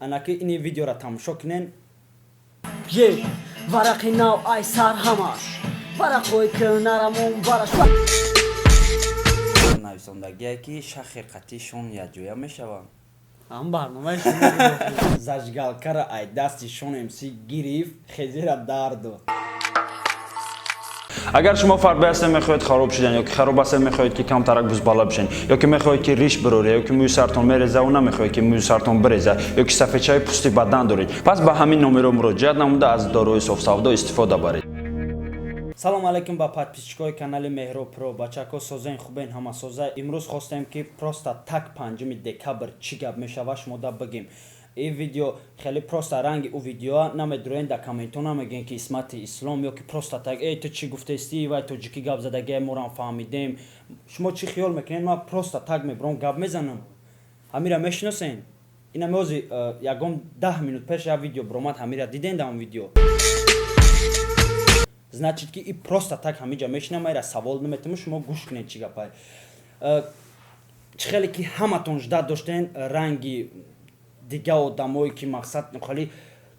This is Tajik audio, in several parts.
Анаки ини видеора тамошо кунен. Е варақи нав, ай сар ҳамаш варақҳои кӯнарамон вараш. Нависондагие, ки шахер қатишон якҷоя мешаванд. Ҳам барномаи шумо буд. Зажигалкара ай дасти Шон МС гирифт, хезира дар дод. Агар шумо фарбе ҳастед, мехоҳед хароб шудан, ё ки хароб ҳастед, мехоҳед, ки камтарак бузбала бишен, ё ки мехоҳед, ки риш бироред, ё ки мӯи сартон мерезаву намехоҳед, ки мӯи сартон биреза, ё ки сафедчаи пӯсти бадан доред, пас ба ҳамин номеро муроҷиат намуда, аз доруи софсавдо истифода баред. Салом алейкум ба подписчикои канали Меҳро Про. Бачако, созен, хубен? Ҳамасоза. Имрӯз хостем, ки просто так 5 декабр чӣ гап мешава, шумода бигем. Ин видео хеле просто ранги ӯ видеоа намедроен, дар комментҳо намегӯен, ки Исмати Ислом ё ки просто так эй, ту чӣ гуфтестӣ, вай тоҷикӣ гап задагия, морам фаҳмидем. Шумо чӣ хиёл мекунед, ман просто так мебурам, гап мезанам? Ҳамира мешиносен? Ина меози ягон 10 минут пеш як видео биромад, ҳамира диден. Дар он видео, значит, ки и просто так ҳамиҷа мешинам, айра савол наметаму, шумо гӯш кунед, чӣ гапай. Чӣ хеле ки ҳаматон ждать доштен, ранги дига одамое, ки мақсад хали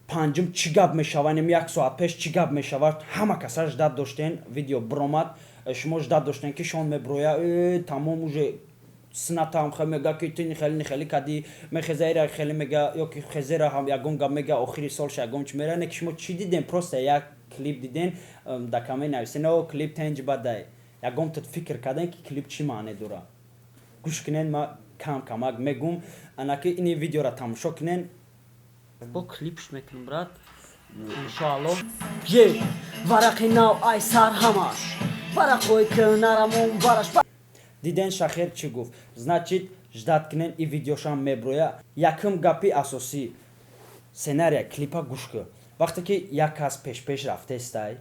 панҷум чӣ гап мешава, нем як соат пеш чӣ гап мешава, ҳама каса ждать доштен. Видео биромад, шумо ждать доштен, ки шон меброя, тамом, уже синатам хе мега, ки ту нихели нихели кади, мехезаира хеле мега, ё ки хезера ҳам ягон гап мега, охири солша ягон чи мера. Не ки шумо чӣ дидем? Просто як клип диден, дар коммент нависен: «О, клип тенҷ бадай». Ягон тут фикр карден, ки клип чӣ маъне дора? Гӯш кунен, ма кам камак мегум. Анаки ини видеора тамошо кунен. Бо клипш мекунем, брат, иншоалло. Е варақи нав, ай сар ҳамаш варақҳои кӯнарамон вараш. Диден, шахер чӣ гуфт? Значит, ждать кунен, и видеошам меброя. Якум гапи асосӣ, сценария клипа гӯш кӯ. Вақте ки як кас пешпеш рафтестай,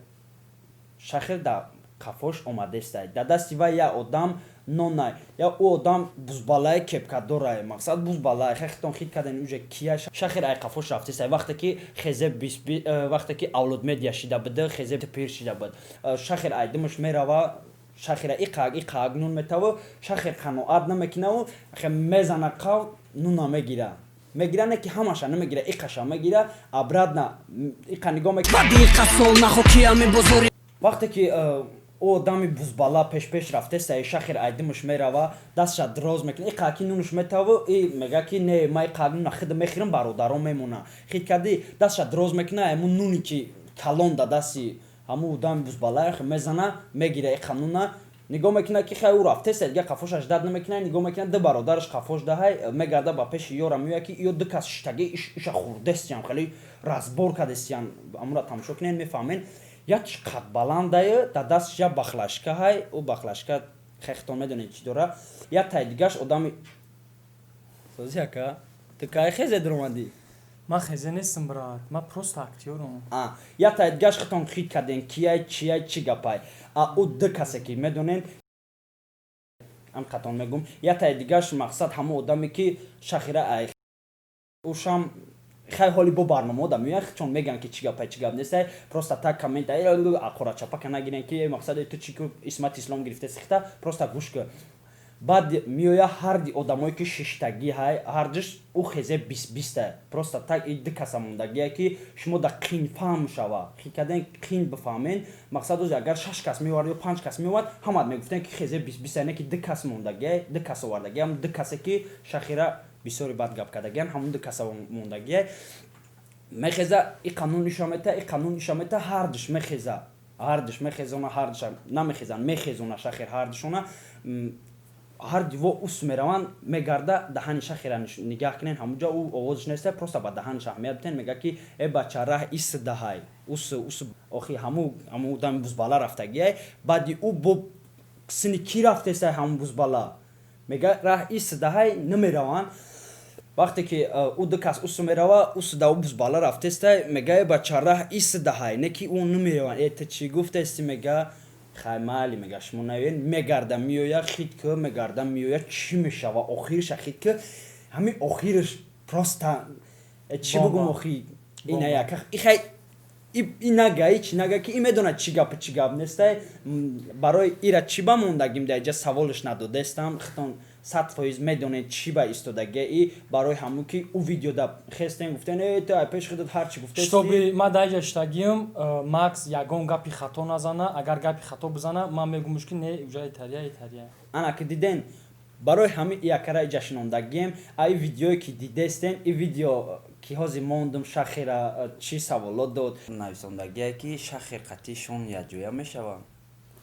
шахер дар қафош омадестай, дар дасти вай як одам нонай, я ӯ одам бузбалаи кепкадорай, мақсад бузбалай, хехтон хит карден уже кия. Шахер ай қафош рафтестай, вақте ки хезе вақте ки Авлод Медиа шида буда, хезе пир шида буд. Шахер ай димаш мерава, шахера иқак иқак нун метаву, шахер қаноат намекунаву, мезана қав, нуна мегира, мегира, не ки ҳамаша намегира, иқаша мегира, обратно иқа нигоҳ мекунад. Сол нахокиями бозори. Вақте ки ӯ одами бузбала пешпеш рафтеста, шахер айдимаш мерава, дастша дроз мекунад, иқа ки нунуш метаву, и мега, ки не, ма иқа нуна хида мехӯрам, бародарон мемона. Хит кардӣ, дастша дроз мекуна, ҳамун нуни ки калон да дасти ҳамун одами бузбала мезана, мегира иқа нуна. Нигоҳ мекунад, ки хай, ӯ рафтеста, дига қафошаш дад намекунад. Нигоҳ мекунад, ду бародараш қафош даҳай. Мегарда, ба пеши ёра меояд, ки ё ду кас шиштаги, иша хурдестиям, хеле разбор кардестиян. Амура тамошо кунед, мефаҳмед. Як қадбаландае, дар дасташ як баклажка ҳай, ӯ баклажка хехтон медонед, чӣ дора. Як тай дигаш одами сози. Ака, ту кай хезе дуромадӣ? Ман хезе нестам, брат, ман просто актёрам. Як тай дигаш хитон хит карден, кияй, чияй, чӣ гапай. А ӯ ду касе ки медонен, ам қатон мегум. Як тай дигаш, мақсад, ҳамон одаме, ки шахира ай ушам хай. Ҳоли бо барнома одам меояд, чон мегӯянд, ки чӣ гапай, чӣ гап нестай. Просто так коммент ақора чапака нагирен, ки мақсади ту чӣ, Исмат Ислом гирифта сихта. Просто гӯш кӯ. Баъд меоя, ҳарди одамое, ки шиштагӣ ҳай, ҳардиш ӯ хезе бист биста. Просто так и ду каса мондагие, ки шумо да қин фаҳм шава, хит карден, қин бифаҳмен. Мақсад, ози агар шаш кас меовард ё панҷ кас меовард, ҳамат мегуфтен, ки хезе бист биста. Не ки ду кас мондагие, ду кас овардагиам, ду касе, ки шахира бисёри бад гап кардагиан, ҳамун ду каса мондагие. Мехеза, и қанун иша мета, и қанун иша мета, ҳардиш мехеза, ҳардиш мехезона, ҳардиша намехезан, мехезона шахир ҳардишона. Ҳар диво ус мераванд. Мегарда, даҳани шахира нигаҳ кунен, ҳамуҷа ӯ овозаш неста, просто ба даҳанаш аҳамият битен. Мега, ки э, бача, раҳ ис даҳай, ус ус. Охи ҳаму одами бузбала рафтагиай. Баъди ӯ бо сини ки рафтесай, ҳамун бузбала мега: «Раҳ ис даҳай». Намераванд. Вақте ки ӯ ду кас усу мерава, усу да ӯ бузбала рафтестай, мега: «Э, бача, раҳ ис даҳай». Не ки ӯ намераванд. «Э, ту чӣ гуфтести?» Мега: «Хай, майли». Мега: «Шумо наёед». Мегарда, меоя, хит ки, мегарда, меоя, чӣ мешава охириша? Хит ки, ҳамин охириш просто чӣ бугум? Охи ина яка ихай инага ичи нага, ки и медонад, чӣ гапу чӣ гап нестай. Барои ира чӣ ба мондагим, дар иҷа саволаш надодестам, хитон. 100% медонед чӣ ба истодагии, барои ҳамун ки ӯ видеода хестен, гуфтен: «Э, ту пеш худат ҳар чӣ гуфтести». Чтобы ма дар иҷа штагиам, Макс ягон гапи хато назана. Агар гапи хато бизана, ман мегумш, ки не, уҷа итария, итария. Ана ки диден, барои ҳамин якара иҷа шинондагием. Ай видеое ки дидестен, и видео ки ҳозир мондум, Шахира чӣ саволот дод. Нависондагие, ки Шахир қатъи Шон якҷоя мешаванд.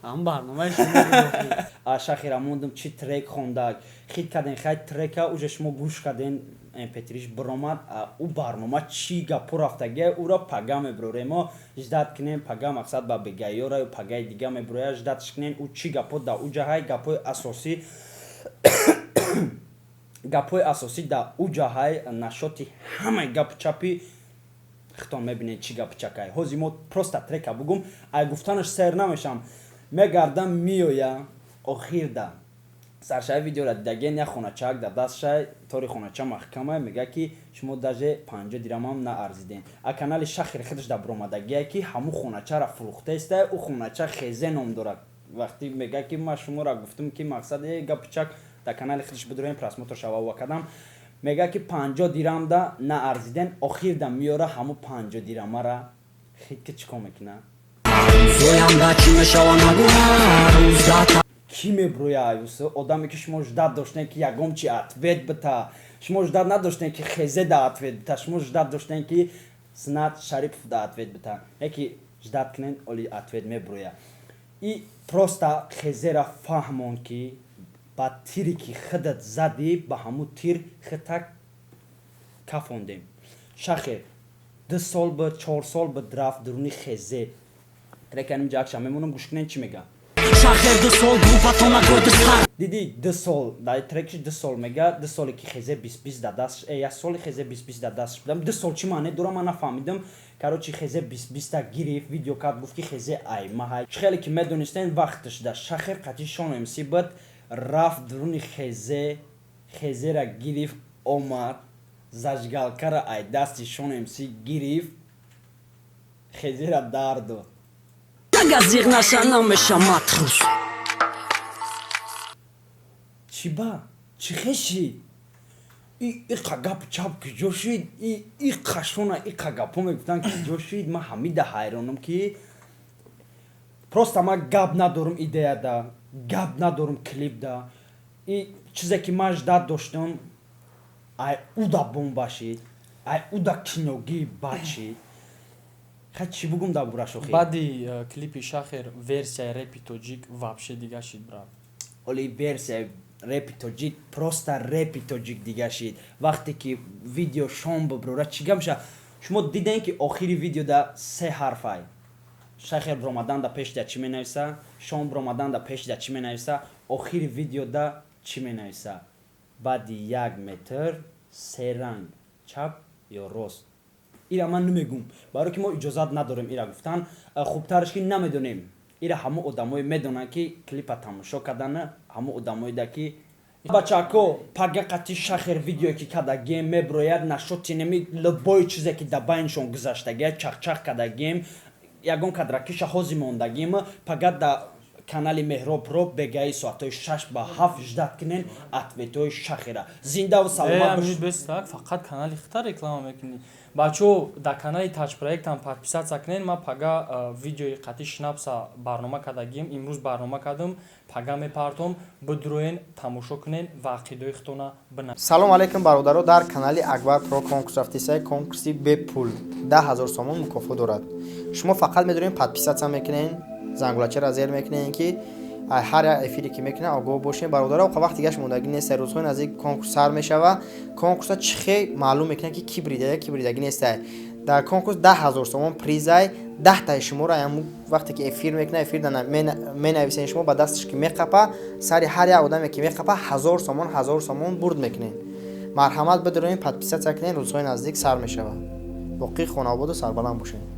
Ҳам барномаи шумо буд. А Шахира мондум, чӣ трек хондак, хит карден. Хай, трека уже шумо гӯш карден, mp3-ш биромад. Ӯ барнома чӣ гапо рафтагия, ӯро пага мебирорем. Мо ждать кунем, пага, мақсад, ба бегаёра пагаи дига мебироя. Ждать ш кунем, ӯ чӣ гапо да ӯ ҷаҳай. Гапҳои асосӣ, гапҳои асосӣ да ӯ ҷаҳай. Нашоти ҳамаи гапу чапи хитон мебинед, чӣ гапу чакай. Ҳозир мо просто трека бугум, ай гуфтанаш сер намешам. Мегардам, меоя охирда саршаи видеора дидаген, як хоначак дар дастшай, тори хонача маҳкама. Мега, ки шумо даже 50 дирамам наарзиден. А канали Шахир худаш дар биромадагие, ки ҳамун хоначара фурӯхтаиста. Ӯ хонача Хезе ном дорад. Вақте мега, ки ма шуморо гуфтум, ки мақсад гапчак дар канали худаш бидуроем, просмотр шава ва кадам. Мега, ки 50 дирамда наарзиден. Охирда меёра ҳамун 50 дирамара, хит ки чӣ кор мекуна? Зоянда чӣ мешава, нагуна рӯзда. Кӣ меброя? Аюсу одаме, ки шумо ждать доштем, ки ягон чи ответ бита. Шумо ждать надоштем, ки Хезе да ответ бита. Шумо ждать доштем, ки Синат Шарипов да ответ бита. Яки ждать кунен, оли ответ меброя. И просто Хезера фаҳмон, ки ба тире ки худат задӣ, ба ҳамун тир хитак кафондем. Шахе 2 сол буд, 4 сол буд, рафт дуруни Хезе. Реканим ҷакша мемонам, гӯш кунен, чӣ мега. Шахер 2 сол группатона койди сар. Диди, 2 сол дар трекши 2 сол мега. 2 соле ки Хезе 20 20 да даст, як соли Хезе 20 20 да даст будам. 2 сол чӣ маъне дора, ман нафаҳмидам. Короче, Хезе 20 20-та гирифт, видео кард, гуфт, ки Хезе аймаҳай. Чӣ хеле ки медонистен, вақташ да Шахер қатъи Шон МС буд, рафт дуруни Хезе, Хезера гирифт, омад, зажигалка ра ай дасти Шон МС гирифт, Хезера дар дод. Агар зиғ наша, намеша матрус. Чӣ ба чӣ хешид? Иқа гап чап киҷо шид? Иқа шона, иқа гапҳо мегуфтанд, киҷо шид? Ман ҳамида ҳайронам, ки просто ман гап надорам, идеяда гап надорам, клипда и чизе ки ман ждать доштам, ай уда бомба шид, ай уда киногӣ бад шид. Хай, чӣ бугум дар борааш охир? Баъди клипи Шахер версияи репи тоҷик вообще дига шид, брат. Оли версияи репи тоҷик, просто репи тоҷик дига шид. Вақте ки видео шон биброра, чӣ гап меша? Шумо дидем, ки охири видеода се ҳарфай. Шахер биромадан да пеш да чӣ менависа? Шон биромадан да пеш да чӣ менависа? Охири видеода чӣ менависа? Баъди 1 метр се ранг, чап ё рост. Ира ман намегум, барое ки мо иҷозат надорем ира гуфтан. Хубтараш ки намедонем. Ира ҳамон одамое медонанд, ки клипа тамошо кардана, ҳамон одамоеда ки бачако пага қати Шахер видеое ки кардагием меброяд. Нашотинеми любой чизе ки дар байншон гузаштагия, чахчах кардагием, ягон кадракиша ҳози мондагием, пага да канали Меҳроб Ро бегаи соатҳои 6 ба 7 ждать кунен ответ ҳои Шахера. Зиндаву саломат бош. Бестак, фақат канали хита реклама мекунӣ. Бачаҳо, дар канали Таҷ Проектам подписаться кунен. Ман пага видеои қатъи Шнапса барнома кардагием, имрӯз барнома кардам, пага мепартом. Бидуроен, тамошо кунен ва ақидаҳои худтона бина. Салом алейкум, бародаро! Дар канали Акбар Про конкурс рафтисай, конкурси бепул, 10 000 сомон мукофот дорад. Шумо фақат медонед, подписаться мекунен, зангулачаро зер мекунен, ки ҳар як эфире ки мекунем, огоҳ бошем. Бародаро, вақти гашт мондагӣ нест, рӯзҳои наздик конкурс сар мешава. Конкурса чӣ хел маълум мекунад, ки ки бридая, ки бридагӣ нестай? Дар конкурс 10 000 сомон призай. 10-таи шуморо вақте ки эфир мекунад, эфир менависен, шумо ба дасташ ки меқапа, сари ҳар як одаме ки меқапа, 1000 сомон, 1000 сомон бурд мекунед. Марҳамат, бидуроен, подписаться кунед. Рӯзҳои наздик сар мешавад. Боқӣ хонаободу сарбаланд бошед.